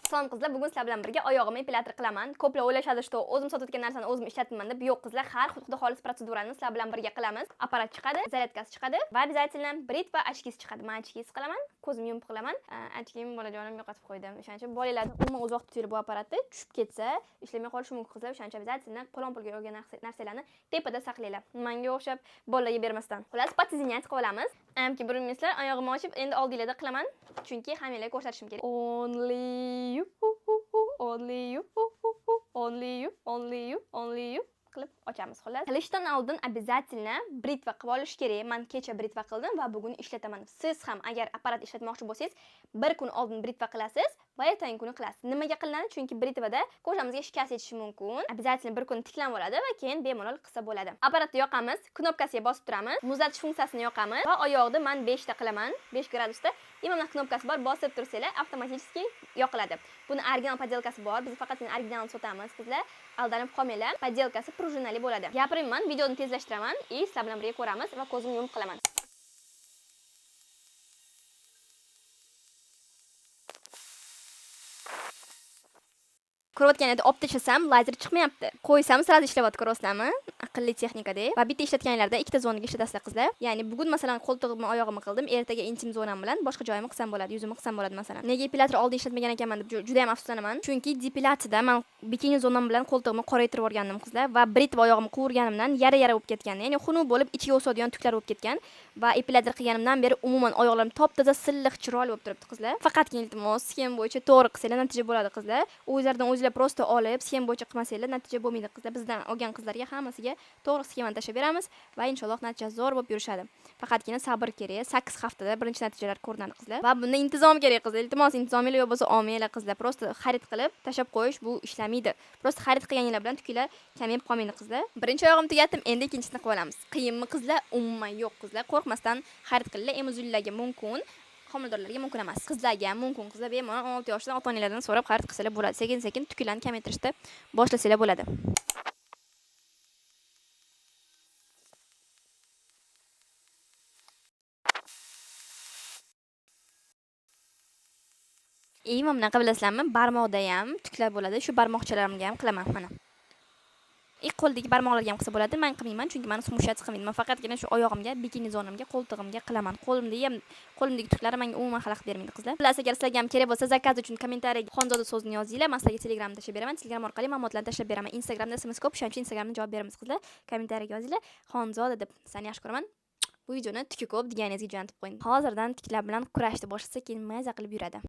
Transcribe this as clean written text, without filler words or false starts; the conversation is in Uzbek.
Salom qizlar, bugun sizlar bilan birga oyog'imni epilyator qilaman. Ko'plar o'ylashadi, что o'zim sotayotgan narsani o'zim ishlatmayman deb. Yo'q qizlar, har xil xudo xolis protsedurani sizlar bilan birga qilamiz. Apparat chiqadi, zaryadkasi chiqadi va обязательно britva, очки si chiqadi. Men очки siz qilaman, ko'zim yumib qilaman. Очки m bolajonim yo'qotib qo'ydim. O'shaning uchun bolalarni umuman uzoq tutinglar bu apparatni, tushib ketsa, ishlamay qolishi mumkin qizlar. O'shaning uchun обязательно qo'lon pulga olgan narsalarni tepada saqlanglar. Menga o'xshab bolalarga bermasdan. Xullas, подсоединять qilib olamiz. Amki burilmaysizlar, oyog'imni ochib, endi oldinglarda qilaman. Chunki hammanglarga ko'rsatishim kerak. Only you, only you, only you, only you, only you qilib ochamiz xullas. Qilishdan oldin обязательно britva qilib olish kerak. Men kecha britva qildim va bugun ishlataman. Siz ham agar apparat ishlatmoqchi bo'lsangiz, bir kun oldin britva qilasiz va ertangi kuni qilasiz. Nimaga qilinadi? Chunki britvada кожа mizga shikast yetishi mumkin. Обязательно bir kun tiklanib oladi va keyin bemalol qilsa bo'ladi. Apparatni yoqamiz, knopkasiga bosib turamiz, muzlatish funksiyasini yoqamiz va oyoqni men 5 ta qilaman, 5 gradusda. И mana knopkasi bor, bosib tursanglar avtomatik yoqiladi. Buni original подделка si bor. Biz faqatgina originalni sotamiz, qizlar. Aldanib qolmanglar. Подделка si prujinali bo'ladi. Gapirmayman, videoni tezlashtiraman и sizlar bilan birga ko'ramiz va ko'zimni yumib qilaman. Ko'rayotganingda olib tashlasam, lazer chiqmayapti. Qo'ysam, сразу ishlayapti, ko'ryapsizlarmi? Aqlli texnikada. Va bitta ishlatganinglarda ikkita zonaga ishlatasizlar qizlar. Ya'ni bugun masalan qo'ltig'imni, oyog'imni qildim, ertaga intim zonam bilan boshqa joyimni qilsam bo'ladi, yuzimni qilsam bo'ladi masalan. Nega epilyator oldin ishlatmagan ekanman deb juda ham afsuslanaman. Chunki depilyatsiyada men bikini zonam bilan qo'ltig'imni qoraytirib yuborgandim qizlar va britva oyog'imni quvurganimdan yara-yara bo'lib ketgan. Ya'ni xunuk bo'lib ichiga o'sadigan tuklar bo'lib ketgan va epilyator qilganimdan beri umuman oyoqlarim top-toza, silliq, chiroyli bo'lib turibdi qizlar. Faqatgina iltimos, sxema bo'yicha to'g'ri qilsanglar natija bo'ladi qizlar. O'zlaridan o'zinglar просто olib, sxema bo'yicha qilmasanglar natija bo'lmaydi qizlar. Bizdan olgan qizlarga hammasiga to'g'ri sxemani tashlab beramiz va inshaalloh natija zo'r bo'lib yurishadi. Faqatgina sabr kerak. 8 haftada birinchi natijalar ko'rinadi qizlar. Va bunda intizom kerak qizlar. Iltimos, intizominglar yo'q bo'lsa olmanglar qizlar. Просто xarid qilib tashlab qo'yish bu ishlamaydi. Просто xarid qilganinglar bilan tukinglar kamayib qolmaydi qizlar. Birinchi oyog'imni tugatdim, endi ikkinchisini qilib olamiz. Qiyinmi qizlar? Umuman yo'q qizlar. Qo'rqmasdan xarid qilinglar. Emizuvlarga mumkin. Homiladorlarga mumkin emas. Qizlarga ham mumkin. Qizlar bemalol 16 yoshdan ota-onalardan so'rab xarid qilsalar bo'ladi. Sekin-sekin tuklarni kamaytirishda boshlasanglar bo'ladi. И mana bunaqa bilasizlarmi, barmoqda ham tuklar bo'ladi. Shu barmoqchalarimga ham qilaman mana. И qo'ldagi barmoqlarga ham qilsa bo'ladi. Men qilmayman, chunki meni смущать qilmaydi. Men faqatgina shu oyog'imga, bikini zonamga, qo'ltig'imga qilaman. Qo'limda ham qo'limdagi tuklar menga umuman xalaqit bermaydi qizlar. Xullas, agar sizlarga ham kerak bo'lsa, zakaz uchun kommentariyaga Xonzoda so'zini yozinglar. Men sizlarga Telegramda tashlab beraman. Telegram orqali ma'lumotlarni tashlab beraman. Instagramda SMS ko'p, o'shaning uchun Instagramda javob beramiz qizlar. Kommentariyaga yozinglar. Xonzoda deb. Sizlarni yaxshi ko'raman. Bu videoni tuki ko'p deganingizga jo'natib qo'ying. Hozirdan tuklar bilan kurashni boshlasa, keyin maza qilib yuradi.